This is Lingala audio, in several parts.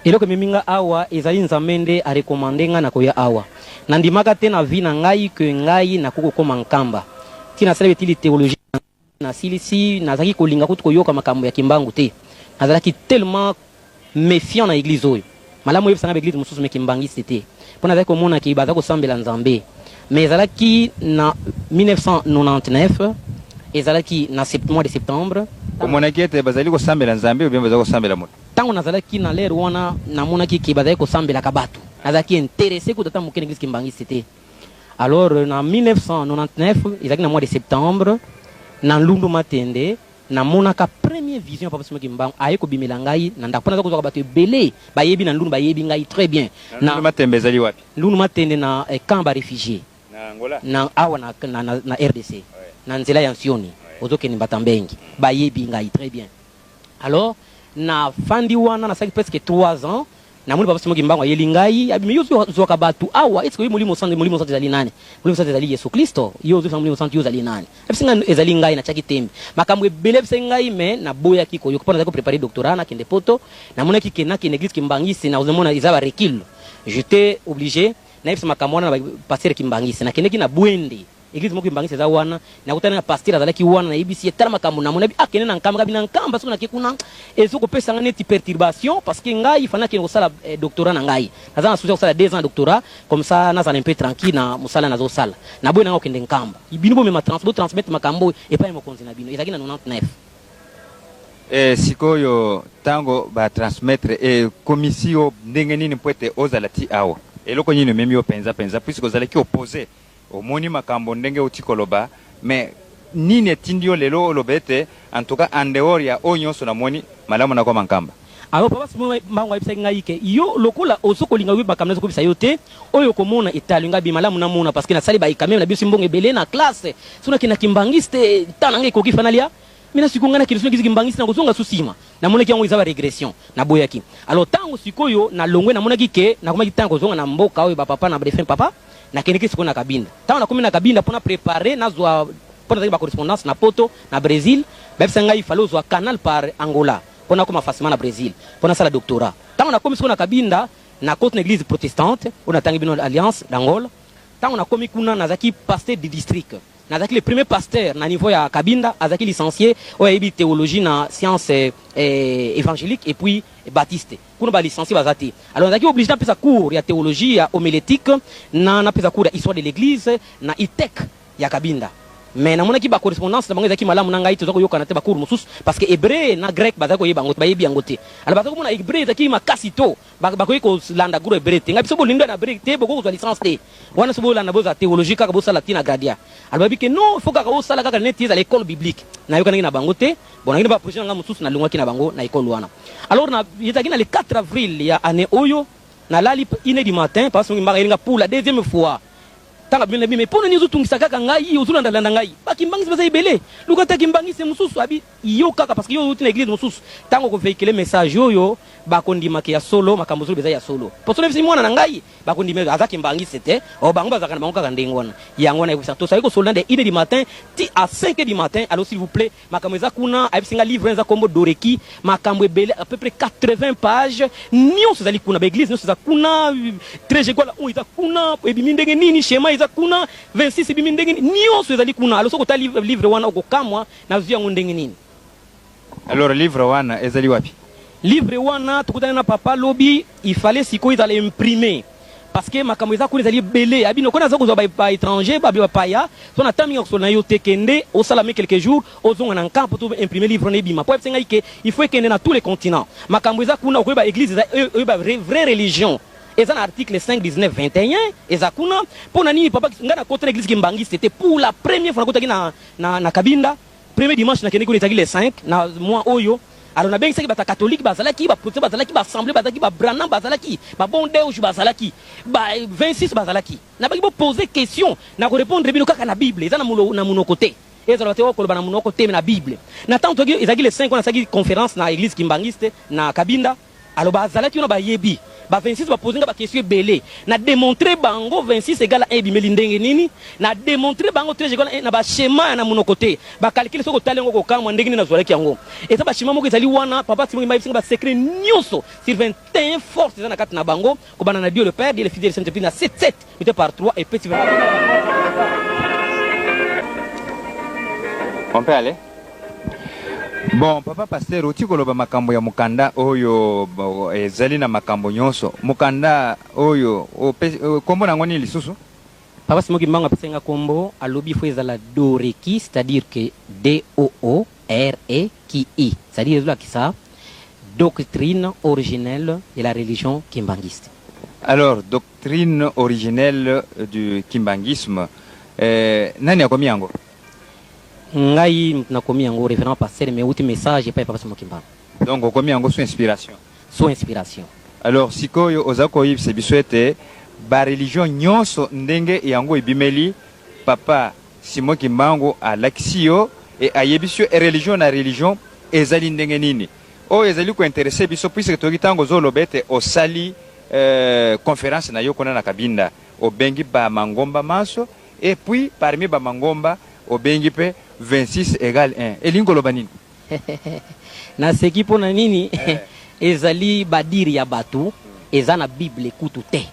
Eloko ememi nga awa ezali Nzambe nde a recommander nga na koya awa. Nandimaka te na vie na ngai que ngai nakoki kokoma Nkamba. Ti nasali etili theologie na ngai nasilisi, nazalaki kolinga kutu koyoka makambo ya Kimbangu te. Nazalaki tellement mefiant na eglise oyo. Malamu oyebisa ngai ba eglise mosusu mais Kimbanguiste te. Po nazalaki komona que baza kosambela Nzambe. Mais ezalaki na 1999, ezalaki na mois de septembre. Omonaki ete bazali kosambela Nzambe ou bien bazali kosambela moto? Tango nazalaki na l'heure wana, namonaki que bazalaki kosambelaka batu. Nazalaki interesse kutu ata moke na eglise kimbanguiste te. Alors na 1999, ezalaki na mois de septembre, na Ndundu Matende, namonaka premier vision ya Papa Simon Kimbangu aye kobimela ngai na ndako. Po naza kozwaka batu ebele bayebi na Ndundu, bayebi ngai très bien. Na Ndundu Matembe ezali wapi? Ndundu Matende na camp ba refugies. Na Angola? Na awa na, na, na, na rdc. Na nzela ya Nsioni, ozokende Mbatambengi. Bayebi ngai très bien. Alors na fandi wana nasalaki presque 3 ans, namoni papa Simon Kimbangu ayeli ngai, abi mais yo ozuaka batu awa, est ce que oyebi molimo santu, molimo santu ezali nani? Molimo santu ezali Yesu Klisto, yo ozo molimo santu yo ozali nani? Ayebisi ngai ezali ngai, natiaki tembe. Makambo ebele ayebisaki ngai mais naboyaki koyoka po nazalaki ko preparer doctorat nakende poto, namonaki ke nakende eglise Kimbanguiste nazomona eza ba recul. J'etais oblige nayebisa makambo wana na ba pasteur Kimbanguiste, nakendeki na Buende. Eglise moko kimbanguiste eza wana, nakutani na pasteur azalaki wana, nayebisi ye tala makambo namoni, abi akende na Nkamba, ngabi na Nkamba soki nake kuna ezo kopesa nga neti perturbation parce que ngai fallait nakende kosala doctorat na ngai, naza na souci ya kosala 2 ans doctorat comme ça nazala un peu tranquille na mosala nazo sala, naboyi nanga kokende Nkamba, bino bomema bo transmettre makambo oyo epai ya mokonzi na bino, ezalaki na 99. Eh sikoyo tango ba transmettre ekomisi yo ndenge nini mpo ete ozala ti awa? Eloko nini ememi yo penza penza puisque ozalaki oppose? Omoni makambo ndenge outi koloba mais nini etindi yo lelo oloba ete en tout cas en dehors ya oyo nionso namoni, malamu nakoma Nkamba? Alors papa Simon Mbangu ayebisaki ngai que yo lokola ozo kolinga koyeba makambo nazo koyebisa yo te, oyo okomona etali ngai bi malamu namona parce que nasali ba quand meme nabimisi mbongo ebele na classe, soki nakende na kimbanguiste temps na ngai ekoki fa nalia mais na sikoyo ngai nakende soki nakende kimbanguiste nakozonga su sima. Namonaki yango eza ba regression, naboyaki. Alors tango sikoyo nalongwe namonaki que nakomaki temps ya kozonga na mboka oyo ba papa na ba defunt papa. Nakendeki sikoyo na Kabinda. Tango nakomi na Kabinda po na preparer nazua, po nazalaki ba correspondance na poto, na Bresil, bayebisaki ngai il fallait ozua canal par Angola po nakoma facilement na Bresil po nasala doctorat. Tango nakomi sikoyo na Kabinda, nakoti na eglise protestante oyo natangi bino Alliance d'Angola. Tango nakomi kuna nazalaki pasteur du district. Nazalaki le premier pasteur na niveau ya Kabinda, azalaki licencie oyo ayebi theologie na science evangelique et puis baptiste. Kuna ba licencie baza te. Alors nazalaki oblige napesa cours ya theologie ya homiletique na napesa cours ya histoire de l'eglise na ITEC ya Kabinda. Mais namonaki ba correspondance na bango ezalaki malamu na ngai, toza koyokana te ba cours mosusu parce que hebreu na grec bazalaki koyeba yango te, bayebi yango te. Alors bazalaki komona hebreu ezalaki makasi to bakoki kolanda gros hebreu te. Ngai biso bolingi na hebreu te, bokoki kozwa licence te. Wana soki bolanda bozala theologie kaka bosala ti na gradia. Alors bayebi que non, il faut kaka osala kaka neti ezala ecole biblique. Nayokanaki na bango te. Bon, nakende ba projet na nga mosusu, nalongwaki na bango na ecole wana. Alors na ezalaki na le 4 avril ya annee oyo, nalali une heure du matin, papa Songi Mbaka ayeli nga pour la deuxième fois. Tanga bino na bino, mais pona nini ozotungisa kaka ngai, ozolanda landa ngai? Ba kimbanguiste baza ebele. Luka ata kimbanguiste mosusu abi yo kaka parce que yo owuti na eglise mosusu. Tango oko vehiculer message oyo, bakondima ke ya solo, makambo ozoloba eza ya solo. Po soki nayebisi mwana na ngai, Bakondima yo aza kimbanguiste te oh bango bazalaka na bango kaka ndenge wana yango wana ayebisa tosali kosolola de une heure du matin ti à 5 heures du matin. Alors s'il vous plait, makambo eza kuna, ayebisi nga livre eza kombo Doreki, makambo ebele à peu près 80 pages nionso ezali kuna, ba eglise nionso eza kuna, très egola oyo eza kuna ebimi ndenge nini, schéma eza kuna 26 ebimi ndenge nini, nionso ezali kuna. Alors soki otali livre wana okokamwa nazwi yango ndenge nini. Alors livre wana ezali wapi? Livre wana tokutani na papa lobi, il fallait sikoyo ezala imprime parce que makambo eza kuna ezali ebele. Abi noko naza kozwa ba etranger ba bapaya so na temps mingi ya kosolola na yo te, kende osala me quelques jours ozonga na nkampo to imprimer livre wana ebima, po ayebisa ngai ke il faut ekende na tous les continents. Makambo eza kuna okoyeba eglise eza oyeba vraie religion eza na article 5 19 21 eza kuna. Pona nini papa ngai nakota na eglise kimbanguiste te pour la première fois nakotaki na Kabinda. Premier dimanche nakendeki kuna ezalaki le 5 na mois oyo. Alors nabengisaki bato ya catholique bazalaki, ba protestant bazalaki, ba assemblée bazalaki, ba branham bazalaki, ba bon deuge bazalaki, ba 26 bazalaki. Nabaki bo poser question na ko répondre bino kaka na Bible, eza na monoko te. Ezala te okoloba na monoko te mais na Bible. Na tango toki ezalaki le 5 wana nasalaki conférence na église kimbanguiste na Kabinda. Alors bazalaki wana bayebi. Ba 26 ba poser nga ba question ebele. Na demontrer bango 26 égale à 1 ebimeli ndenge nini. Na demontrer bango 13 égale à 1 na ba schéma ya na monoko te. Ba calcul soki otali yango okokamwa ndenge nini nazwalaki yango. Eza ba schéma moko ezali wana papa Simon Kimbangu ayebisi nga ba secret nyonso sur 21 forces eza na kati na bango kobanda na Dieu le Père, Dieu le Fils, Dieu le Saint-Esprit na 7 7 multiplié par 3 epesi On peut aller? Bon, papa pasteur, oti koloba makambo ya mokanda oyo ezali na makambo nyonso. Mokanda oyo kombo na yango nini lisusu? Papa Simon Kimbangu apesaki nga kombo, alobi faut ezala Doreki, c'est-à-dire que D O O R E K I, c'est-à-dire ezolakisa doctrine originelle de la religion kimbanguiste. Alors, doctrine originelle du kimbanguisme, eh, nani akomi yango? Ngai mutu nakomi yango, reverend pasteur, mais euti message epai ya papa Simon Kimbangu. Donc okomi yango sous inspiration? Sous inspiration. Alors sikoyo oza koyebisa biso ete ba religion nyonso ndenge yango ebimeli, papa Simon Kimbangu alakisi yo et ayebisi yo religion na religion ezali ndenge nini. Oyo ezali ko interesser biso puisque toyoki tango ozo loba ete osali conference na yo kuna na Kabinda, obengi ba mangomba manso et puis parmi ba mangomba obengi pe 26 egale 1 elingi koloba nini? Naseki mpo na nini? Ezali ba dire ya batu, eza na bible kutu te.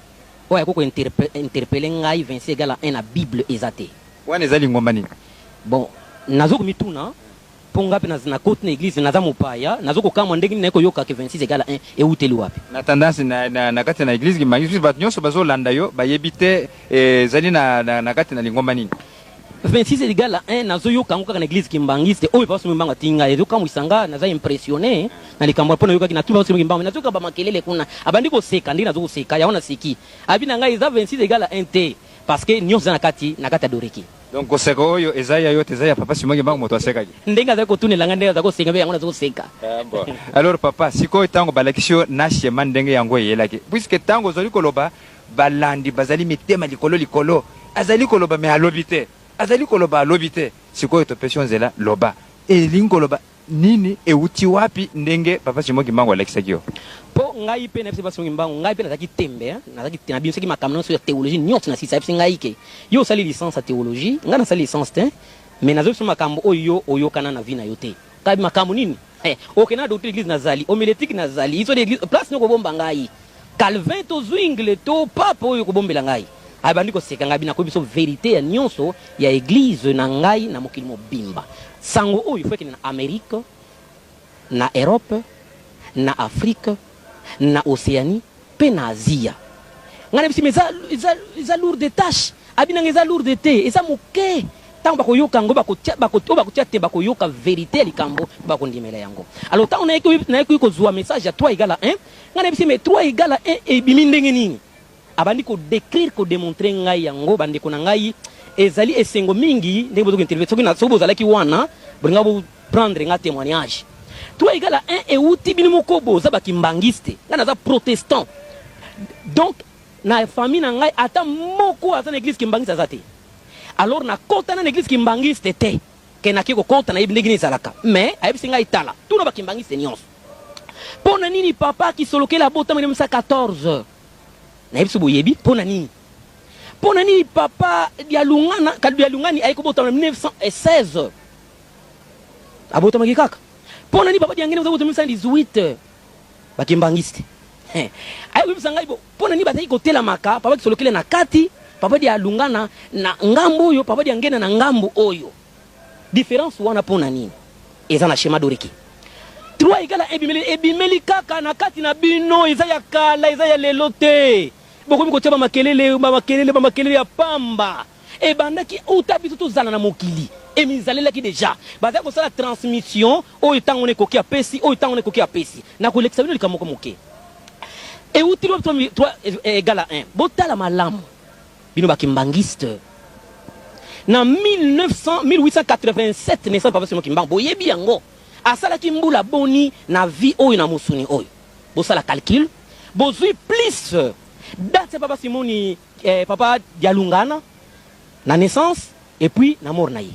Oyo akoki ko interpeller ngai 26 egale 1 na bible eza te. Wana eza lingomba nini? Bon, nazo komituna mpo nga mpe nakoti na eglise, naza mopaya, nazo kokamwa ndenge nini naye koyoka ke 26 egale 1 ewuteli wapi. Na tendance na kati na eglise kimbanguiste, puisque batu nionso bazolanda yo bayebi te ezali na kati na lingomba nini. 26 egale à 1 nazo yoka yango kaka na eglise kimbanguiste oyo papa Simon Kimbangu atindi ngai ezo kamwisa nga naza impressionne na likambo wana po nayokaki na tuni papa Simon Kimbangu mais nazo yoka ba makelele kuna abandi koseka ndenge nazo koseka yango naseki abi na ngai eza 26 egale à 1 te parce que nionso eza na kati na kati ya doreki. Donc koseka oyo eza ya yo te eza ya papa Simon Kimbangu moto asekaki. Ndenge azali kotunela ngai ndenge azali koseka mpe yango nazo koseka. Ah bon. Alors papa sikoyo tango balakisi yo na schema ndenge yango eyelaki puisque tango ozali koloba Balandi bazali mitema likolo likolo. Azali koloba mais alobi te. Azali koloba alobi te. Sikoyo topesi yo nzela loba. Elingi koloba nini? Ewuti wapi ndenge Papa Simon Kimbangu alakisaki yo? Po ngai pe nayebisi Papa Simon Kimbangu, ngai pe nazalaki tembe hein, nazalaki nabimisaki makambo nionso ya theologie nionso na sisa, ayebisi ngai ke yo osali licence ya theologie, ngai nasali licence te, mais nazoyebisa yo makambo oyo yo oyokana na vie na yo te. Kabi makambo nini? Eh, okenda na doctrine eglise nazali, homiletique nazali, histoire de eglise, place nini okobomba ngai? Calvin to Zwingle to pape oyo okobombela ngai? Abandi koseka ngai, nakoyebi biso verite ya nionso ya eglise na ngai na mokili mobimba. Sango oyo faut ekende na Amerique, na Europe, na Afrique, na Oceanie pe na Asia. Ngai nayebisi mais eza, eza, eza lourde tache. Abi nanga eza lourde te, eza moke. Tango bakoyoka yango, bakotia, bako, oyo bakotia te bakoyoka verite ya likambo pe bakondimela yango. Alors tango nayaki, nayaki kozua message ya 3 egale à 1, ngai nayebisi mais 3 egale à 1 ebimi ndenge nini? Abandi ko decrire, ko demontrer ngai yango. Bandeko na ngai, ezali esengo mingi ndenge bozo ko interviewer. Soki na, soki bozalaki wana, bolingaki bo prendre nga temoignage. 3 egale à 1 ewuti bino moko boza ba kimbanguiste, ngai naza protestant. Donc Na famille na ngai ata moko aza na eglise kimbanguiste aza te. Alors na kota na eglise kimbanguiste te ke nake kokota nayebi ndenge nini ezalaka. Mais ayebisi ngai tala tuna ba kimbanguiste nionso pona nini papa kisolokele abotama na 1914 nayebi soki boyebi pona nini pona nini papa dialungana dialungani aye kobotama na 1916 abotamaki kaka pona nini papa diangene abotama na 1918 Ba kimbanguiste eh aye koyebisa ngai bo pona nini bazalaki kotelamaka papa kisolokele na kati papa dia lungana na ngambo oyo papa dia ngena na ngambo oyo difference wana pona nini eza na schéma doriki 3 egala ebimeli ebimeli kaka na kati na bino eza ya kala eza ya lelo te bokomi kotia ba makelele ba makelele ba makelele ya pamba Ebandaki uta biso tozala na mokili, emizalelaki dejà. Bazali kosala transmission, oyo tango wana ekoki apesi, oyo tango wana ekoki apesi. Nakolekisa bino likambo moko moke. Ewuti wapi 3 egale à 1? Botala malamu, bino ba kimbanguistes. Na 1900, 1887, naissance Papa Simon Kimbangu, boyebi yango. Asalaki mbula boni na vie oyo na mosuni oyo? Bosala calcul, bozui plus date ya Papa Simoni Eh papa dialungana na naissance et puis na mort na ye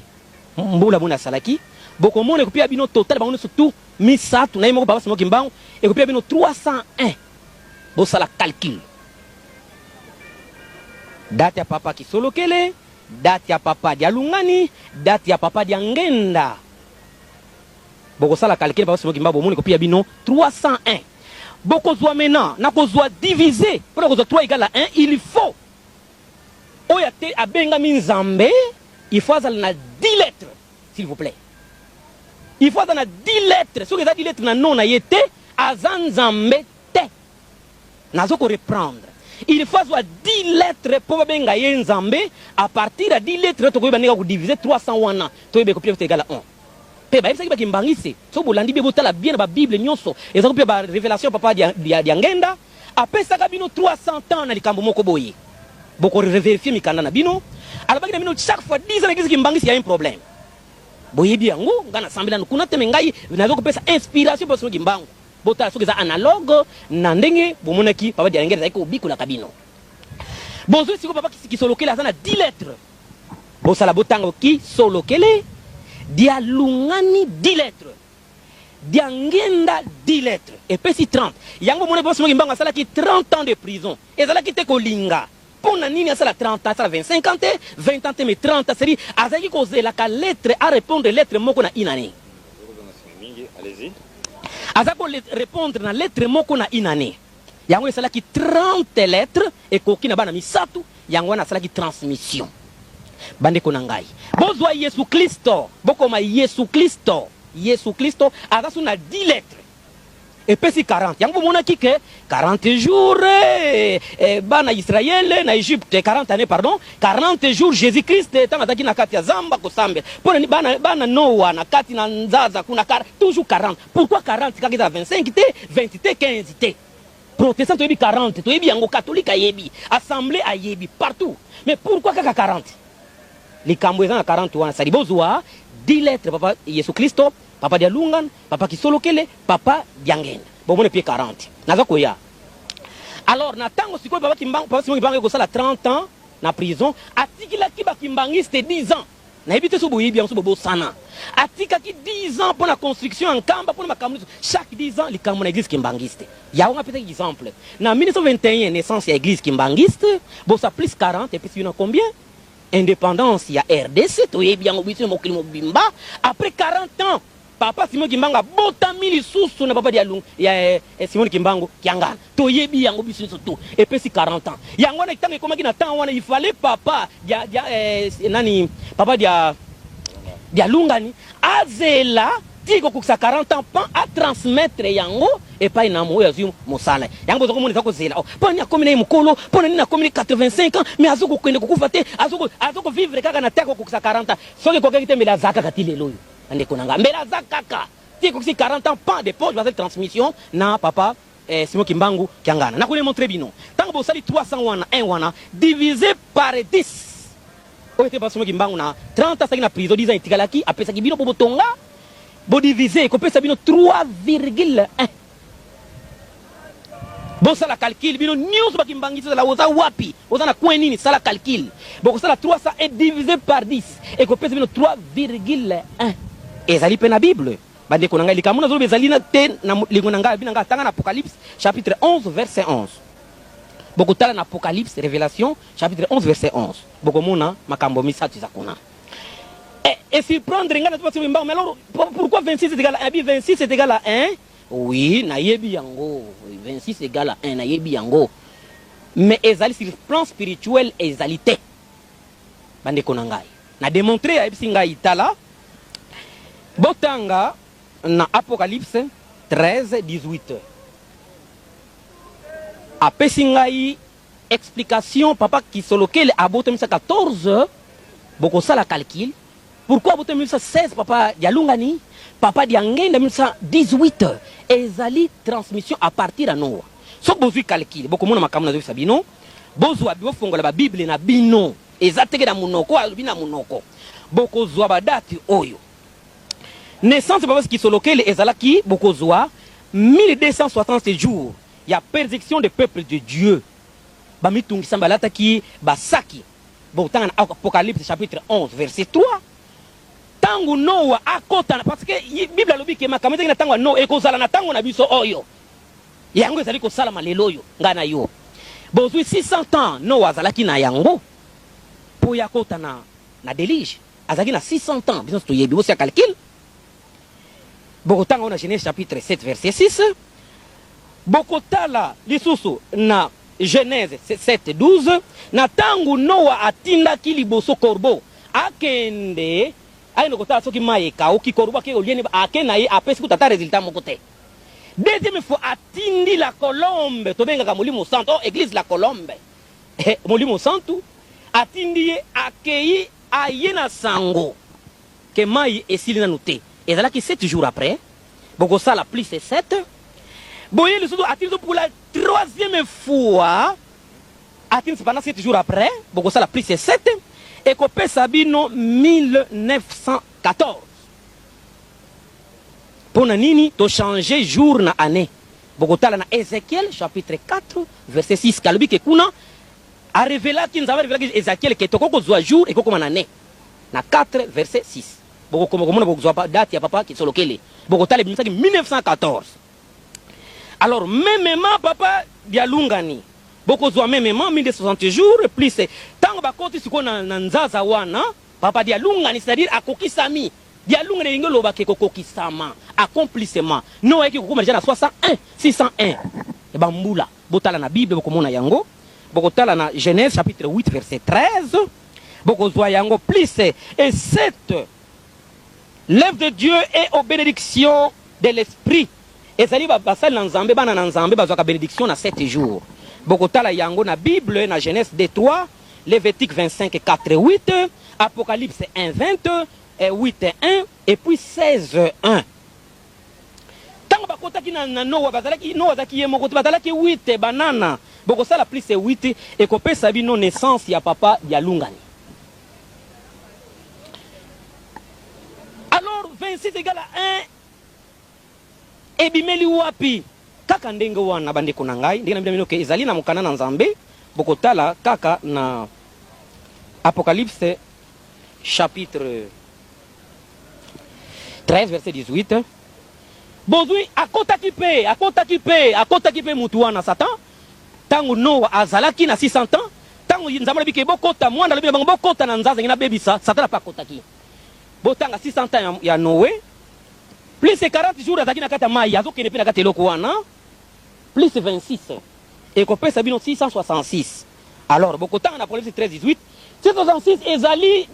mbula boni asalaki bokomona ekopia bino total bango nionso tout misatu na ye moko papa Simon Kimbangu ekopia bino 301 Bosala calcul. Date ya papa Kisolokele, date ya papa Dialungani, date ya papa Diangenda. Bokosala calcul papa Simon Kimbangu bomoni kopia bino 301. Bokozwa maintenant na kozwa diviser pona kozwa 3 égale à 1 il faut oyo ate abengami Nzambe il faut azala na 10 lettres s'il vous plaît. Il faut azala na 10 lettres soki eza 10 lettres na nom na ye te aza Nzambe te. Nazo ko reprendre. Il faut azwa 10 lettres po babenga ye Nzambe à partir ya 10 lettres tokoyeba ndenge ya ko diviser 300 wana toyeba ekopi égale à 1. Pe bayebisaki ba kimbanguiste soki bolandi bien botala bien na ba bible nionso eza ko ba revelation papa Diangenda apesaka bino 300 ans na likambo moko boye boko reverifier mikanda na bino alobaki na bino chaque fois 10 ans na eglise kimbanguiste ya un problème boyebi yango nga nasambela kuna te me ngai nazo kopesa inspiration mpo soki kimbangu botala soki eza analogue na ndenge bomonaki papa Diangenda azalaki kobikolaka bino bozwi sikoyo papa Kisolokele aza na 10 lettres Bosala botanga kisolokele dialungani 10 lettres diangenda 10 lettres epesi 30 yango bomoni papa Simon Kimbangu asalaki 30 ans de prison ezalaki te kolinga mpo na nini asala 30 ans asala 25 ans te 20 ans te mais 30 ans c'est-à-dire azalaki kozelaka lettre a répondre lettre moko na une année aza ko répondre na lettre moko na une année yango esalaki 30 lettres ekoki na bana misato yango wana asalaki transmission bandeko na ngai bozwa yesu kristo bokoma yesu kristo yesu kristo aza su na 10 lettres epesi 40 yango bomonaki ke 40 jours eh, eh, bana israele na egypte 40 années pardon 40 jours jésus christ ntango azalaki na kati ya zamba kosambela mpo na bana, bana noa na kati na nzaza kuna toujours 40 pourquoi 40 kaka ezala 25 te 20 te 15 te protestant toyebi 40 toyebi yango catholique ayebi assemblée ayebi partout mais pourquoi kaka 40 likambo eza na 40 wana sali bozwa 10 lettres papa yesu kristo papa dialungan papa kisolokele papa diangenda bomona pie 40 naza koya alors na ntango sikoyo papa kimbangu papa simon kimbangu ekosala 30 ans na prison atikilaki bakimbangiste 10 ans nayebi te so boyebi yango so bobosana atikaki 10 ans mpo na construction ya nkamba mpo na makambo nyonso chaque 10 ans likambo na église kimbangiste yango apesaki exemple na 1921 naissance ya église kimbangiste bosa plus 40 epesi bino combien indépendance ya rdc toyebi yango biso mokili mobimba après 40 ans papa simon kimbangu abotami lisusu na papa dialungu ya eh, simon kimbangu kiangana toyebi yango biso nyonso to epesi 40 ans yango wana ntango ekomaki na temps wana il fallait papa dia, dia, eh, nani papa dia dialungani azela ti kokokisa 40 ans pan atransmettre yango epai na oyo azwi mosala yango boza komona eza kozela oh, mpo nini akomi na ye mokolo mpo na nini akomi 85 ans mais azo kokende kokufa te azo kovivre kaka na te akokokisa 40 ans soki ekokaki te mbele aza kaka ti lelo oyo bandeko na nga mbele aza kaka ti ekokisi 40 ans pan de poche bazali transmission na papa eh, simon kimbangu kiangana nakodemontre bino ntango bosali 300 wana 1 wana divisé par 10 oyo te papa simon kimbangu na 30 asalaki na prison 10 ans etikalaki apesaki bino mpo botonga bodivise ekopesa bino 3,1 bosala calcul bino nyonso bakimbangisi ozala oza wapi oza na coin nini sala calcul bokosala 301 divisé par 10 ekopesa bino 3,1 ezali mpe na bible bandeko na ngai likambo nazoloba ezali na te na lingo na ngai abi na ngai atanga na apocalypse chapitre 11 verset 11 bokotala na apocalypse révélation chapitre 11 verset 11 bokomona makambo misato eza kuna et, et surprendre ngai na mbango mais alors pourquoi 26 est égal à 1 abi 26 est égal à 1 oui nayebi yango 26 égal à 1 nayebi yango mais ezali sur plan spirituel ezali te bandeko na ngai na démontre ayebisi ngai tala botanga na apocalypse 13 18 apesi ngai explication papa kisolokele abotamisa 14 bokosala calcul pourquoi abotamisa 16 papa dialungani papa diangenda 1918 ezali transmission à partir ya noa soki bozwi calcul bokomona makambo nazobisa bino bozwa bofongola babible na bino eza teke na monoko alobi na monoko bokozwa badate oyo naissance papa kisolokele ezalaki bokozwa 1260 jours ya persécution de peuple de dieu bamitungisa balataki basaki botanga na apocalypse chapitre 11 verset 3 ntango noa akota parce que bible alobi ke makambo ezalaki na ntango ya noa ekozala na ntango na biso oyo. Yango ezali kosalama lelo oyo, ngai na yo. Bozwi 600 ans Noa azalaki na yango mpo ye akota na, na deluge. Azalaki na 600 ans, biso nyonso toyebi. Bosia calcul. Bokotanga yango na Genèse chapitre 7 verset 6. Bokotala lisusu na Genèse 7, 12, na ntango Noa atindaki liboso corbeau akende, akende kotala soki mai ekauki, corbeau ake kolia, ake na ye, apesi kutu ata resultat moko te. Deuxième fois atindi la colombe, tobengaka Molimo Santu, oh, eglise la colombe, eh, Molimo Santu atindi ye, akei aye na sango ke mai esili nanu te. Ezalaki 7 jours après, bokosala plus 7. Boye lisusu atindi pour la troisième fois, atindi pendant 7 jours après, bokosala plus 7, ekopesa bino 1914. Pona nini to changer jour na annee? Bokotala na Ezechiel chapitre 4 verset 6 kalobi ke kuna a revelaki, Nzambe a revelaki Ezechiel ke tokoki kozua jour ekokoma na annee na 4 verset 6. Bokokoma komona, bokozua date ya papa Kisolokele, bokotala ebimisaki 1914. Alors memema papa Dialungani bokozua memema 1260 jours plus tango bakoti sikoyo na, na nzaza wana papa Dialungani, c'est-à-dire akokisami. Dialungani elingi oloba ke kokokisama, accomplissement. Noa ayaki kokoma dejà na 61, 601 ya ba mbula. Botala na Bible bokomona yango. Bokotala na Genèse chapitre 8 verset 13, bokozua yango plus. Et cette l'œuvre de Dieu est aux bénédictions de l'esprit. Ezali ba basali na Nzambe, bana na Nzambe bazwaka benediction na 7 jours. Bokotala yango na Bible na Genèse 2 3, Levitique 25 4 8, Apocalypse 1 20, 8 1 et puis 16 1. Tango bakotaki na, na Noa, bazalaki, Noa azalaki ye moko te, bazalaki 8 banana. Bokosala plus 8 ekopesa bino naissance ya papa Dialungani. Alors 26 égale à 1 ebimeli wapi? Kaka ndenge wana bandeko na ngai, ndenge na bino ke ezali na mokanda na Nzambe, bokotala kaka na Apocalypse chapitre 13 verset 18. Bozwi akotaki mpe, akotaki mpe, akotaki mpe mutu wana Satan tango Noa azalaki na 600 ans, tango Nzambe alobi ke bokota, mwanda alobi na bango bokota na nzaza ngi nabebisa, Satan mpe akotaki. Botanga 600 ans ya Noe plus 40 jours azalaki na kati ya mai, azokende mpe na kati eloko wana plus 26 ekopesa bino 666. Alors bokotanga na Apocalypse 13 18, 666 ezali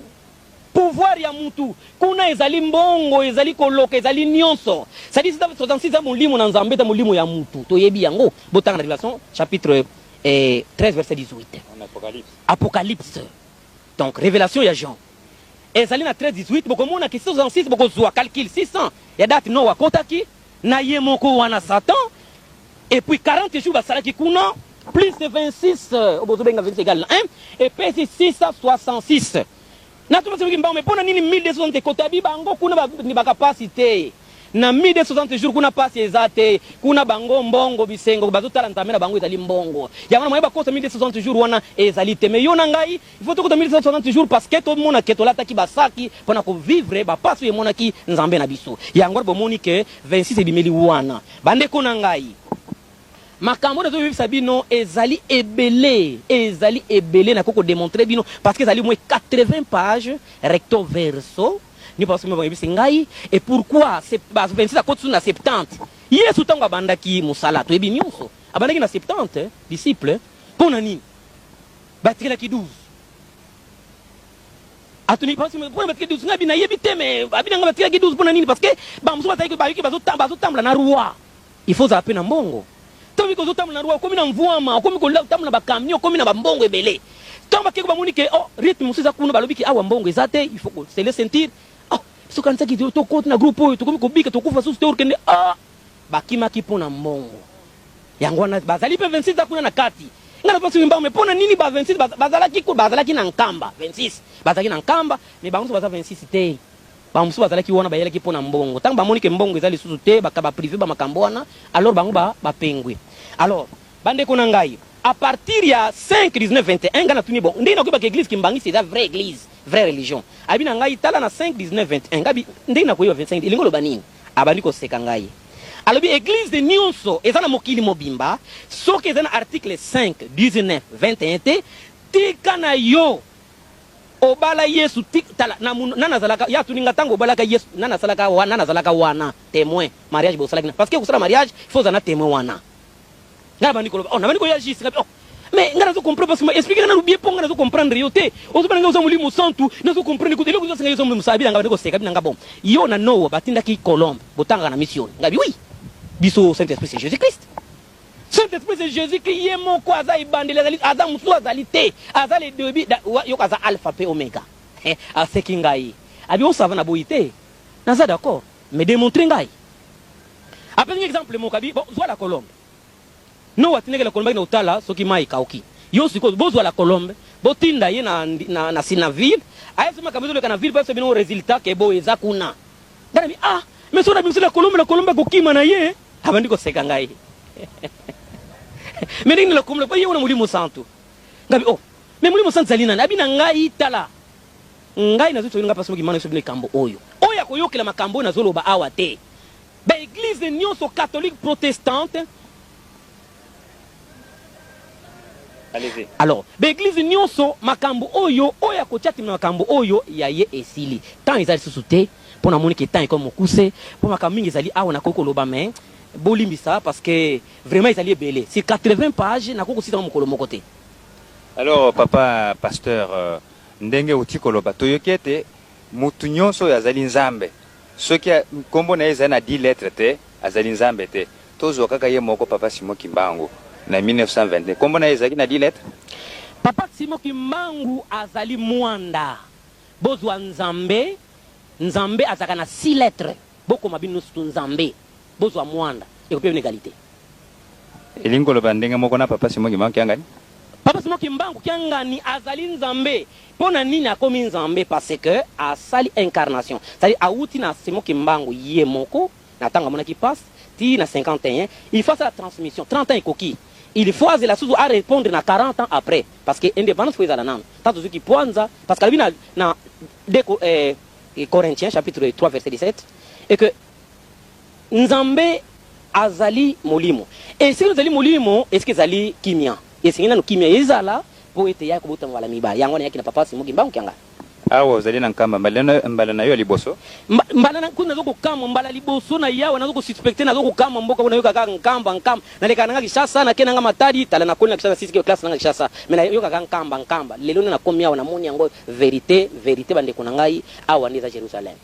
pouvoir ya mutu kuna, ezali mbongo, ezali koloka, ezali nyonso. C'est-à-dire 666 eza molimo na Nzambe, eza molimo ya mutu, toyebi yango. Botanga na Révélation chapitre 13 verset 18. En Apocalypse. Apocalypse. Donc révélation ya Jean ezali na 13 18, bokomona ke 666 bokozwa calcul 600 ya date Noa akotaki na ye moko wana Satan, et puis 40 jours basalaki kuna plus 26, oyo bozobenga 26 égale na 1, epesi 666. Natuma soki mbango, me mpona nini 1260 ekotabi bango kuna bandimaka pasi te? Na 1260 jours kuna pasi eza te, kuna bango mbongo bisengo, bazotala Nzambe na bango ezali mbongo. Yango na moye bakosa 1260 jours wana ezali te. Me yo na ngai, il faut tokota 1260 jours parce que tomona ke tolataki basaki mpona kovivre bapasi oyo emonaki Nzambe na biso. Yango wana bomoni ke 26 ebimeli wana. Bandeko na ngai, makambo oyo nazoyebisa bino ezali ebele, ezali ebele, nakoki kodemontre bino parce que ezali moins 80 pages recto verso. Ni parce que bayebisi ngai et pourquoi 26 akoti na 70. Yesu ntango abandaki mosala, toyebi nyonso, abandaki na 70 disciple. Mpo na nini batikelaki 12? Atuni mpona batikeli 12. Ngai nayebi te, me abi nanga batikelaki 12 mpona nini? Parce que bamosusu bazalaki bayoki bazotambola na roi, il faut ozala mpe na mbongo. Ntango biki ozotambola na roi, okomi na mvwama, okomi kotambola na bacamion, okomi na bambongo ebele. Ntango bakeki bamoni ke oh, rythme mosusu eza kuna, balobi ke awa mbongo eza te, il faut kosele ceinture. Oh, biso kanisaki tokoti na groupe oyo, tokomi kobika, tokufa susu te, okende. Ah, bakimaki mpo na mbongo. Yango wana bazali mpe 26 za kuna na kati. Ngai napasi mbango, me mpo na nini ba 26 bazalaki bazalaki na nkamba? 26 bazalaki na nkamba, me bango mosusu baza 26 te. Bamosusu bazalaki wana, bayelaki mpo na mbongo. Ntango bamoni ke mbongo eza lisusu te, baka baprive bamakambo wana, alors bango bapengwi. Alors bandeko na ngai, à partir ya 5 19 21, ngai natuni: bon, ndenge nakoyebaka église Kimbangisi eza vraie église, vraie religion? Abi na ngai: tala na 5 19 21. Ngai: ndenge nakoyeba 25 elingi oloba nini? Abandi koseka ngai. Alobi eglise nionso eza na mokili mobimba soki eza na article 5, 19, 21 te tika na yo obala yesu ti tala na nani azalaka ye atuni nga tango obalaka yesu nani asalaka nani azalaka wana temoin mariage bosalaki na parce que kosala mariage il faut ozala na temoin wana Nga nabandi koloba oh nabandi koya juste ngabi oh mais nga nazo comprendre parce que ma explique nga nanu bien po nga nazo comprendre yo te ozo bana nga oza molimo santu nazo comprendre kutu eloko ozo senga yo oza molimo santu abi na nga bandi koseka abi na nga bon yo na Noah batindaki colombe botangaka na mission ngabi oui biso saint esprit c'est Jésus Christ saint esprit c'est Jésus Christ ye moko aza ebandeli azali aza mosusu azali te aza le début yoka aza alpha pe omega aseki ngai abi osava na boyi te naza d'accord mais démontrer ngai Apesi nga exemple moko abi bon zwa la colombe. Noa atindaki la colombe akende kotala soki mayi ekauki. Yo sikoyo bozwa la colombe botinda ye na na na na ville ayebisa bino makambo ezoleka na ville po ayebisa bino resultat ke boye eza kuna. Nga nabi ah mais soki nabimisi la colombe la colombe akokima na ye. Abandi koseka ngai. Mais ndenge nini la colombe po ye wana molimo santu. Nga bi oh mais molimo santu ezali nani? Abi na ngai tala ngai nazwi soki nga pasi moki mana biso bino likambo oyo. Oyo akoyokela makambo oyo nazoloba awa te. Ba eglises nionso catholique protestante Allez-y. Alors ba eglises nionso makambo oyo oyo akotia tembe na makambo oyo ya ye esili. Temps eza lisusu te po namoni ke temps ekomi mokuse po makambo mingi ezali awa nakoki koloba mais bolimbisa parce que vraiment ezali ebele sur 80 pages nakoki kosilisa yango mokolo moko te. Alors papa pasteur ndenge outi koloba toyoki ete mutu nionso oyo azali nzambe Soki kombo na ye ezali na dix lettres te, azali Nzambe te. Tozua kaka ye moko Papa Simon Kimbangu na 1922, kombo na ye ezalaki na dix lettres? Papa Simon Kimbangu azali muanda. Bozua Nzambe, Nzambe azalaka na six lettres. Bokoma bino nionso tout Nzambe. Bozua muanda, ekopesa bino egalite. Elingi koloba ndenge moko na Papa Simon Kimbangu Kiangani? Papa Simon Kimbangu Kiangani azali Nzambe. Pona nini akomi Nzambe? Parce que asali incarnation. C'est à dire awuti na Simon Kimbangu ye moko na tango amonaki pasi ti na 51 il faut asala transmission 30 ans ekoki il faut azela susu a repondre na 40 ans après parce que independance faut ezala nanu tango tozui kipuanza parce que alobi na na 2 eh, Corinthiens chapitre 3 verset 17 et que Nzambe azali Molimo. Esika ezali Molimo, esika ezali kimia. Esengeli nanu kimia ezala po ete ya kobotama mbala mibale. Yango wana eyaki na Papa Simon Kimbangu Kiangani. Awa ozali na Nkamba, mbala na yo ya liboso? Mbala na, kutu nazo kokamwa, mbala liboso na yawa nazo ko suspecter, nazo kokamwa mboka oyo nayoka kaka Nkamba, Nkamba. Nalekaka na nga Kinshasa, nake na nga Matadi, tala nakoli na Kinshasa, nasilisi classe na nga Kinshasa. Mais nayokaka Nkamba, Nkamba. Lelo nde nakomi awa, namoni yango verite, verite ba ndeko na ngai, awa nde eza Jerusalem.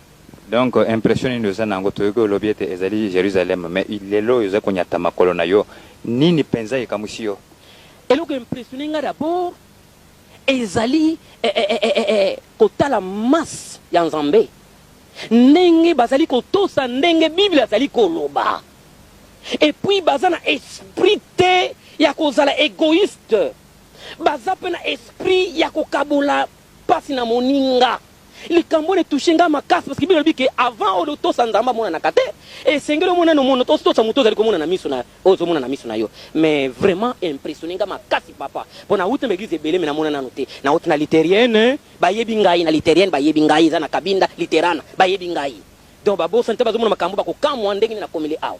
Donc impression nini oza na yango? Toyoki olobi ete ezali Jerusalem, mais lelo oyo ozali konyata makolo na yo, nini penza ekamwisi yo? Eloko e impressionner nga d'abord ezali kotala masse ya Nzambe ndenge bazali kotosa ndenge Bible azali koloba et puis baza na esprit te ya kozala egoiste, baza pe na esprit ya kokabola pasi na moninga. Likambo wana e touche nga makasi parce que Bible elobi que avant oyo otosa Nzambe amonanaka te, esengeli omona nanu mono otosa moto ozali komona na miso na oyo ozomona na miso na yo. Mais vraiment impressionne nga makasi papa po nawuti na ba eglise ebele mais namona nanu te. Nawuti na lutherienne bayebi ngai, na lutherienne bayebi ngai eza na Kabinda lutherana bayebi ngai. Donc babosani te bazomona makambo bakokamwa ndenge nini nakomeli awa.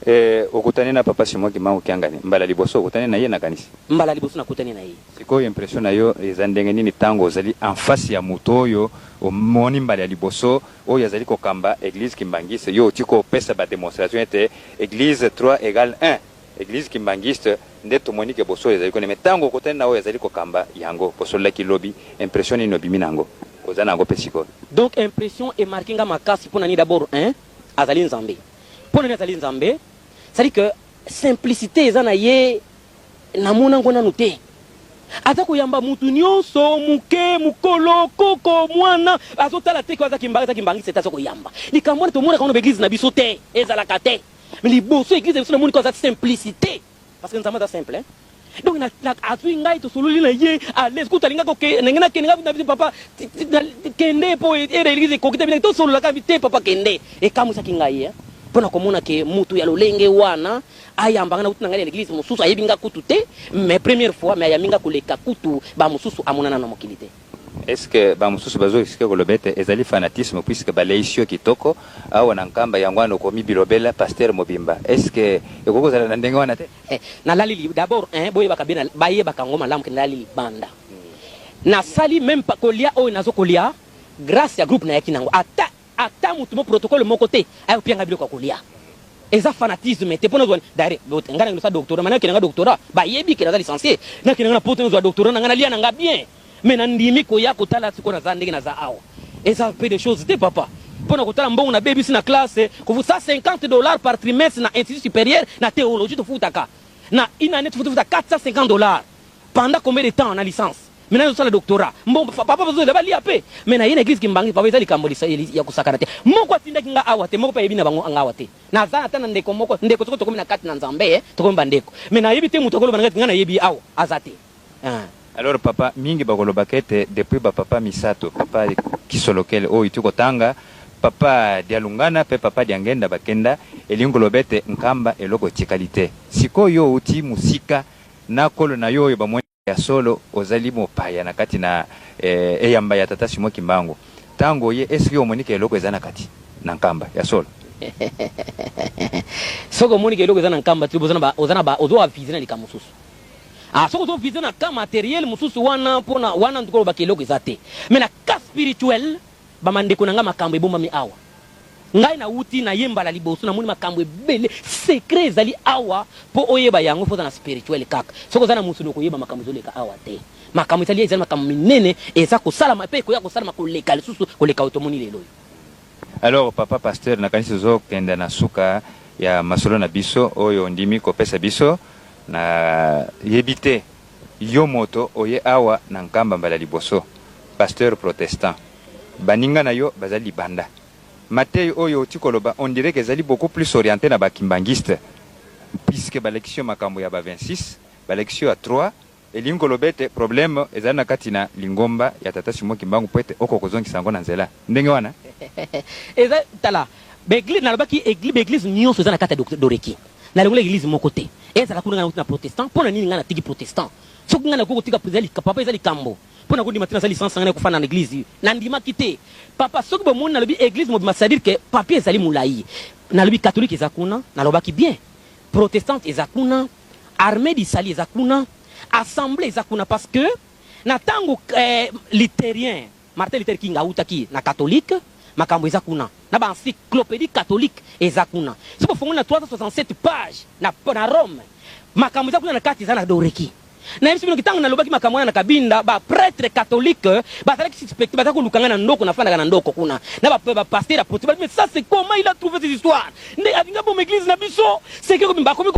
Eh okutani na papa Simon Kimbangu Kiangani mbala liboso okutani na ye nakanisi? Mbala liboso nakutani na ye. Sikoyo impression na yo eza ndenge nini tango ozali en face ya moto oyo omoni mbala ya liboso oyo azali kokamba eglise kimbanguiste yo oti kopesa ba demonstration ete eglise 3 egale 1 eglise kimbanguiste nde tomoni ke bosolo ezali kuna mais tango okutani na oyo azali kokamba yango bosololaki lobi impression nini obimi na yango oza na yango pe sikoyo? Donc impression e marquer nga makasi pona nini d'abord un azali Nzambe Pona nini azali Nzambe? C'est à dire que simplicite eza na ye namona ngo nanu te. Aza koyamba mutu nionso, muke, mukolo, koko, muana, azotala te que aza kimba, aza kimbangiste te, aza koyamba. Likambo wana tomonaka ngo na ba eglise na biso te, ezalaka te. Mais liboso eglise na biso namoni ko aza simplicite. Parce que Nzambe aza simple hein. Donc na, na azui ngai tosololi na ye à l'aise kutu alingaki oke ndenge nakende ngai na biso papa kende po ere eglise ekoki te bino tosolola kaka te papa kende ekamwisaki ngai hein mpo na komona ke mutu ya lolenge wana ayamba ngai nauti na ngai na eglise mosusu ayebi ngai kutu te mais première fois mais ayambi ngai koleka kutu ba mosusu amonana na mokili te. Est ce que ba mosusu bazo risquer koloba ete ezali fanatisme puisque baleisi yo kitoko awa na Nkamba yango wana okomi bilobela pasteur mobimba est ce que ekoki kozala na ndenge wana te? Eh, nalali li d'abord hein, boyebaka bien bayebaka yango malamu ke nalali libanda. Nasali meme pas kolia oyo nazo kolia grace ya groupe nayaki nango ata Ata mutu mo protocole moko te aya kopia nga biloko ya kolia. Eza fanatisme te po nazua d'ailleurs nga na kende doctorat mais nakende nga doctorat bayebi ke naza licencie nakende nga na poto nazua doctorat na nga nalia na nga bien mais nandimi koya kotala sikoyo naza ndenge naza awa eza peu de choses te papa pona kotala mbongo nabebisi na classe kofu 150 dollars par trimestre na institut supérieur na théologie tofutaka na une année tofuta 450 dollars pendant combien de temps na licence? Maintenant nazosala doctorat, mbongo papa bazolela balia pe mais na ye na église Kimbangu. Papa, eza likambo ya kosakana te. Moko atindaki nga awa te, moko mpe ayebi na bango nga awa te. Naza ata na ndeko moko, ndeko soko tokomi na kati na Nzambe, eh, tokomi bandeko, mais nayebi te moto akoloba na ngai nga nayebi awa aza te. Ah. Alors papa, mingi bakolobaka ete depuis bapapa misato, papa Kisolokele oyo ti kotanga, papa Dialungana mpe papa Diangenda bakenda, elingi koloba ete Nkamba eloko etikali te. Sikoyo outi mosika na kolo na yo oyo bamoni ya solo ozali mopaya na kati na eyamba ya tata Simon Kimbangu. Ntango ye eske omoniki eloko eza na kati na Nkamba ya solo? Soki omoniki eloko eza na Nkamba te, oza na ozo aviser na likambo mosusu. Ah, soki ozo viser na cas matériel mosusu wana, mpona wana ntuka olobaka eloko eza te, mais na cas spirituel, bamandeko na ngai, makambo ebombami awa. Ngai nawuti nayembala liboso, namoni makambo ebele secret ezali awa. Mpo oyeba yango, fo oza na spirituel kaka. Soki oza na mosuni, okoyeba makambo ezoleka awa te. Makambo ezali makambo minene eza kosalama mpe ekoya kosalama koleka lisusu koleka oyo tomoni lelo oyo. Alors papa pasteur, nakanisi ozokende na suka ya masolo na biso oyo ondimi kopesa biso. Nayebi te, yo moto oye awa na Nkamba mbala liboso, pasteur protestant, baninga na yo bazali libanda. Mateyi oyo oti koloba, on dirait que ezali beaucoup plus orienté na bakimbangiste, puisque balekisi yo makambo ya ba 26, balekisi yo ya 3. Elingi koloba ete problème ezali na kati na lingomba ya tata Simon Kimbangu mpo ete okoka kozongisa yango na nzela ndenge wana? Eza tala, baeglise, nalobaki baeglise nyonso eza na kati ya doreki. Nalongola église moko te ezala kuna. Ngai nauti na protestant. Mpo na nini ngai natiki protestant? Soki ngai nakoki kotika, papa, eza likambo mpo na kondima te. Naza licence na ngai, nakofanda na église, nandimaki te, papa. Soki bomoni nalobi église mobima, c'est-à-dire que papier ezali molai. Nalobi catholique eza kuna, nalobaki bien protestante eza kuna, armée du salut eza kuna, assemblée eza kuna, parce que na ntango luthérien Martin Luther King autaki na catholique, makambo eza kuna na baencyclopédie catholique eza kuna. Soki bofongoli na 367 page na Rome, makambo eza kuna na kati, eza na doreki. Nayebisi bino, ntango nalobaki makambo wana na Kabinda, baprêtre catholique bazalaki suspecté, bazalaki koluka ngai na ndoko. Nafandaka na ndoko kuna na bapasteur ya protestant. Mais ça, c'est comment il a trouvé ces histoires? Nde alinga boma église na biso, c'est que bakomi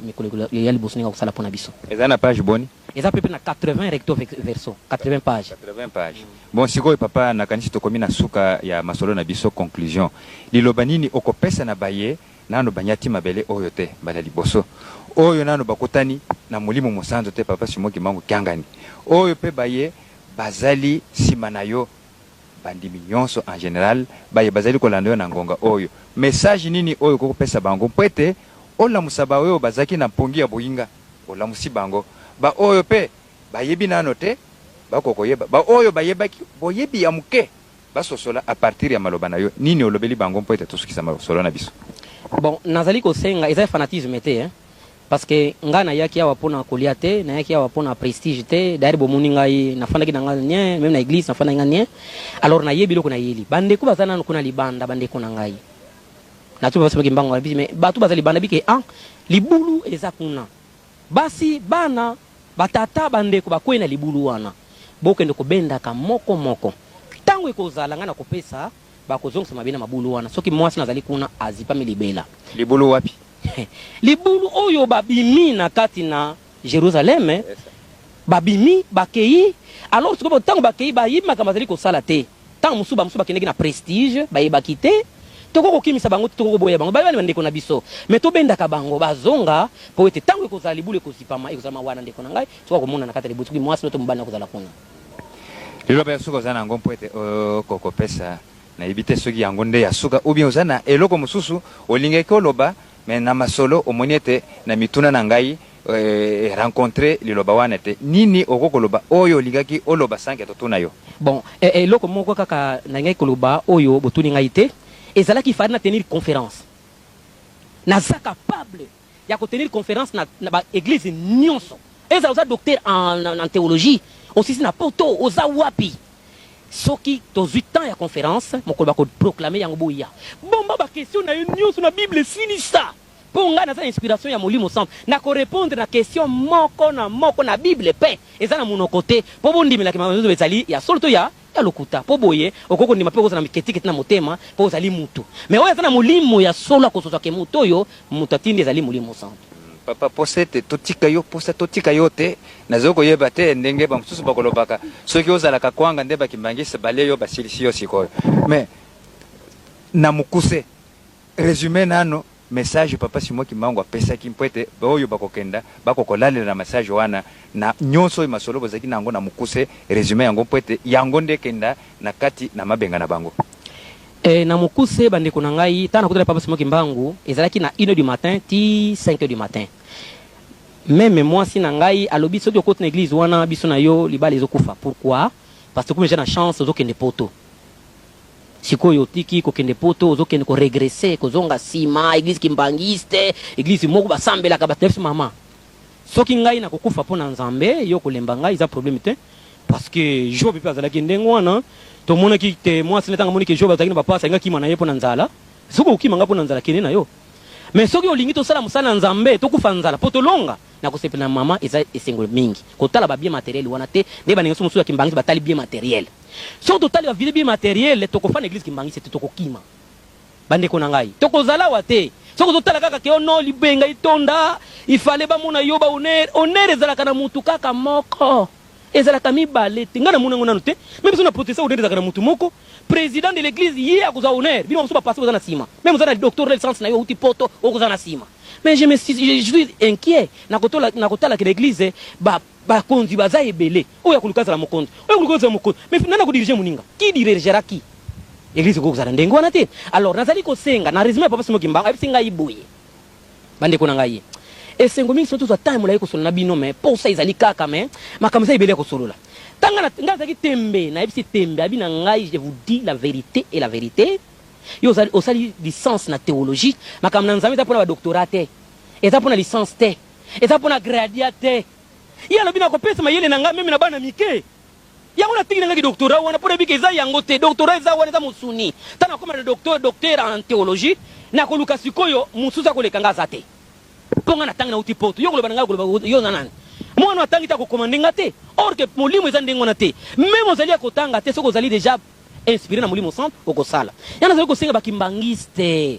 mikolo ya liboso ndenge kosala mpo na biso. Eza na page boni? Eza pepe na 80 recto verso, 80 page. 80 page. Bon, sikoyo papa, nakanisi tokomi na suka ya masolo na biso. Conclusion, liloba nini okopesa na baye nano banyati mabele oyo te mbala liboso, oyo nano bakutani na Molimo Mosantu te, papa Simon Kimbangu Kiangani, oyo mpe baye bazali nsima na yo, bandimi nyonso en général, baye bazali kolanda yo na ngonga oyo? Message nini oyo okokopesa bango mpo ete olamusa baoyo bazalaki na mpongi ya boyinga, olamusi bango, baoyo mpe bayebi nano te bakokoyeba, baoyo bayebaki boyebi ya moke basosola à partir ya maloba na yo? Nini olobeli bango mpo ete tosukisa masolo na biso? Bon, nazali kosenga, eza fanatisme te, hein? Parce que ngai nayaki awa mpona kolia te, nayaki awa mpona prestige te. D'ailleurs bomoni ngai nafandaki na ngai nien, même na église nafandaki ngai nien. Alors nayebi eloko nayeli. Bandeko baza nanu kuna libanda, bandeko na ngai, natu basemaki mbango na biso, mais bato baza libanda bike ah, libulu eza kuna, basi, bana, batata, bandeko bakwei na libulu wana. Bokende kobendaka moko moko. Ntango ekozala ngai na kopesa, bakozongisa mabe na mabulu wana. Soki mwasi nazali kuna, azipami libela. Libulu wapi? Libulu oyo babimi na kati na Jérusalem, babimi, bakei. Alors sikoyo ntango bakei, bayebi makambo bazali kosala te. Ntango mosusu bamosusu bakendeki na prestige, bayebaki te. Tokoki kokimisa bango te, tokoki koboya bango, bayebani bandeko na biso, mais tobendaka bango bazonga, po ete ntango ekozala libulu ekozipama, ekozala mawa na ndeko na ngai soki akomona na kati ya libulu, soki mwasi no to mobali na kozala kuna. Liloba ya suka oza na yango mpo ete okokopesa, nayebi te soki yango nde ya suka ou bien oza na eloko mosusu olingaki oloba, mais na masolo omoni ete na mituna na ngai. Rencontre liloba wana te. Nini okoki koloba oyo olingaki oloba sans que totuna yo? Bon, eloko moko kaka nalingaki koloba oyo botuni ngai te, ezalaki fallait na tenir conference. Naza capable ya ko tenir conference na na ba eglises nionso. Ezala oza docteur en en theologie, osisi na poto, oza wapi, soki tozui temps ya conference, mokolo bako proclamer yango boya. Bomba ba questions na yo nionso na bible silisa. Po ngai naza na inspiration ya molimo santu nako repondre na question moko na moko na bible pe eza na munoko te po bondimela ke makambo nazo loba ezali ya solo to ya ya lokuta po boye okoki kondima pe okozala na miketiketi na motema po ozali mutu mais oyo aza na molimo ya solo akososola ke mutu oyo mutu atindi ezali molimo santu. Papa posa ete totika yo posa totika yo te nazo koyeba te ndenge ba mosusu bakolobaka soki ozalaka kwanga nde ba kimbanguiste balie yo basilisi yo sikoyo mais na mokuse Resume nano message papa Simon Kimbangu apesaki mpo ete baoyo bakokenda bakoka kolalela na message wana na nyonso oyo masolo bozalaki na yango na mokuse resume yango mpo ete yango nde ekenda na kati na mabenga na bango. Eh, na mokuse bandeko na ngai, ntango nakutaki papa Simon Kimbangu ezalaki na une heure du matin ti cinq heures du matin. Meme mwasi na ngai alobi soki okoti na eglise wana biso na yo libala ezokufa. Pourquoi? Parce que okomi dejà na chance ozokende poto. Sikoyo otiki kokende poto ozo kende ko regresser kozonga sima eglise kimbanguiste eglise moko basambelaka batu na biso mama soki ngai nakokufa pona nzambe yo okolemba ngai eza problème te parce que job pe azalaki ndenge wana tomonaki te mwasi na tango amoni ke job azalaki na bapasi alingi akima na ye pona nzala soki okokima ngai pona nzala kende na yo mais soki olingi tosala mosala na nzambe tokufa nzala po tolonga nakosepela na mama eza esengo mingi kotala ba bien materiel wana te nde baninga mosusu ya kimbanguiste batali bien materiel Soki totali ba vile bien materiel tokofanda eglise kimbanguiste te tokokima ba ndeko na ngai tokozala awa te soki ozotala kaka ke oh non libenga etonda il fallait bamona yo ba honneur honneur ezalaka na mutu kaka moko ezalaka mibale te ngai namona yango nanu te meme biso na protestant honneur ezalaka na mutu moko president de l'eglise ye akozwa honneur bino bamosusu ba pasteur boza na sima meme oza na docteur licence na yo outi poto okozala na sima mais je me suis je suis inquiet nakotala nakotala ke na eglise ba Bakonzi baza ebele, oyo akoluka azala mokonzi, oyo akoluka azala mokonzi, mais nani ako diriger moninga? Qui dirigera qui? Eglise ekoki kozala ndenge wana te. Alors nazali kosenga na resume ya papa Simon Kimbangu ayebisi ngai boye, bandeko na ngai, esengo mingi soki tozwa temps ya molayi kosolola na bino, mais posa ezali kaka, mais makambo eza ebele ya kosolola. Tanga na ngai nazalaki tembe, nayebisi tembe, abi na ngai je vous dis la verite et la verite, yo ozali osali licence na theologie, makambo na Nzambe eza pona ba doctorat te, eza pona licence te. Eza pona gradia te. Ye alobi nakopesa mayele na ngai meme na bana mike. Yango natiki na ngai ki doctorat wana po nayebi ke eza yango te. Doctorat eza wana eza mosuni. Tango nakoma na docteur, docteur en theologie, nakoluka sikoyo mosusu akoleka ngai aza te. Po ngai natangi nawuti poto. Yo okoloba na ngai okoloba yo oza nani? Mwana oyo atangi te ako commander ngai te. Or que molimo eza ndenge wana te. Meme ozali ya kotanga te soki ozali dejà inspire na molimo santu okosala. Yango nazali kosenga ba kimbanguiste.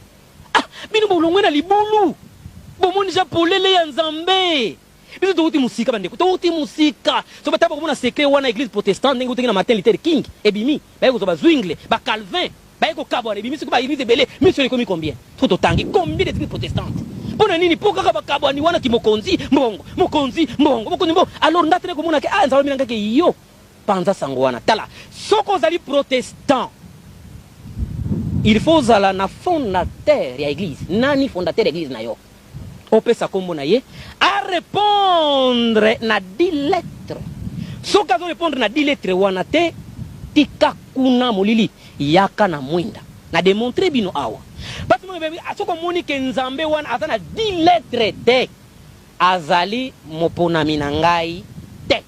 Ah bino bolongwe na libulu bomoni ja polele ya nzambe biso towuti mosika bandeko towuti mosika so bata bakomona secret wana eglise protestante ndenge utaki na Martin Luther King ebimi baye kozwa ba Zwingle ba Calvin baye kokabwana ebimi soki ba eglise ebele miso ekomi combien soki totangi combien d'église protestante mpo na nini mpo kaka bakabwani wana kimokonzi mbongo mokonzi mbongo mokonzi mbongo alors nga tene komona ke ah nzambe amina ngake yo Panza sango wana. Tala, soki ozali protestant, il faut ozala na fondateur ya eglise. Nani fondateur ya eglise na yo? Opesa kombo na ye, a repondre na 10 lettres. Soki azo repondre na 10 lettres wana te, tika kuna molili, yaka na mwinda. Na demontrer bino awa. Pasi moko ebebi, soki omoni ke Nzambe wana aza na 10 lettres te, azali moponami na ngai te.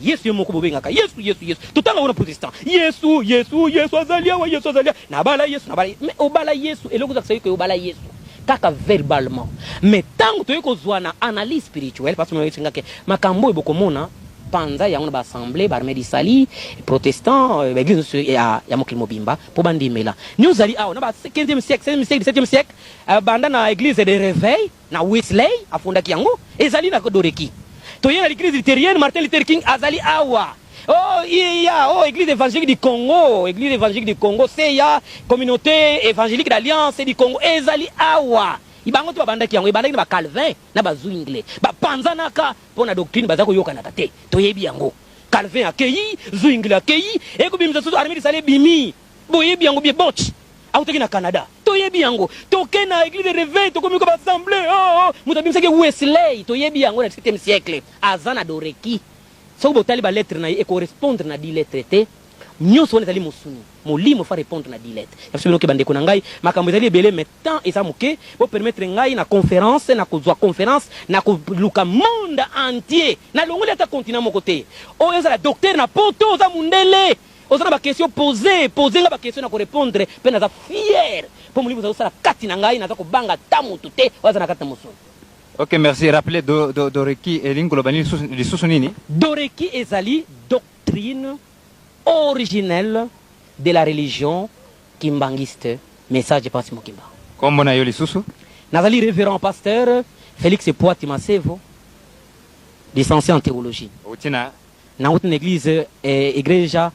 Yesu ye moko bobengaka Yesu Yesu Yesu totanga wana protestant Yesu Yesu Yesu azali awa Yesu azali awa nabala Yesu nabala mais obala Yesu eloko ezakisa yo ke obala Yesu kaka verbalement mais tango toye kozwa na analyse spirituelle parce que moyebisi nga ke makambo oyo bokomona panza yango na ba assemblée ba armée du salut protestant ba église nyonso ya, ya mokili mobimba mpo bandimela ni ozali awa na ba 15e siècle 16e siècle 17e siècle banda na église de réveil Na Wesley afundaki yango, ezali na Doreki. Toye na l'eglise lutherienne, Martin Luther King azali awa. Oh, iya, oh, eglise evangelique du Congo, eglise evangelique du Congo, CEA, communauté evangelique d'alliance du Congo, ezali awa. Bango te babandaki yango, ebandaki na ba Calvin na ba Zwingle. Bapanzanaka mpo na doctrine, baza koyokanaka te. Toyebi yango. Calvin akeyi, Zwingle akeyi, ekobimisa susu armée de salut ebimi. Boyebi yango bien, Botch autaki na Canada. Toyebi yango. Toke na église de réveil, tokomi ko baassemblée. Oh, oh. Moto abimisaki Wesley, toyebi yango na 17e siècle. Aza na doreki. Soki botali balettre na ye, ekorespondre na 10 lettre te. Nyonso wana ezali mosuni. Molimo fa répondre na 10 lettre ya biso. Bino ke bandeko na ngai, makambo ezali ebele, mais temps eza moke. Bopermettre ngai na conférence, na kozwa conférence, na koluka monde entier. Nalongoli ata continent moko te. Oyo ezala docteur na Poto, oza mundele, oza na baquestion, pose pose nga baquestion na korépondre. Mpe naza fier mpo molimo oza kosala kati na ngai. Naza kobanga ata motu te oyo aza na kati na mosuni. Ok, merci. Rappelez doreki elingi koloba nini lisusu nini? Doreki ezali doctrine originelle de la religion kimbanguiste, message Pasi Mokimba. Kombo na yo lisusu? Nazali révérend pasteur Félix Poati Masevo, licencié en théologie. Outi na? Nauti na église Igreja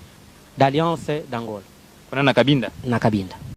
d'Alliance d'Angola. Kuna na Kabinda? Na Kabinda.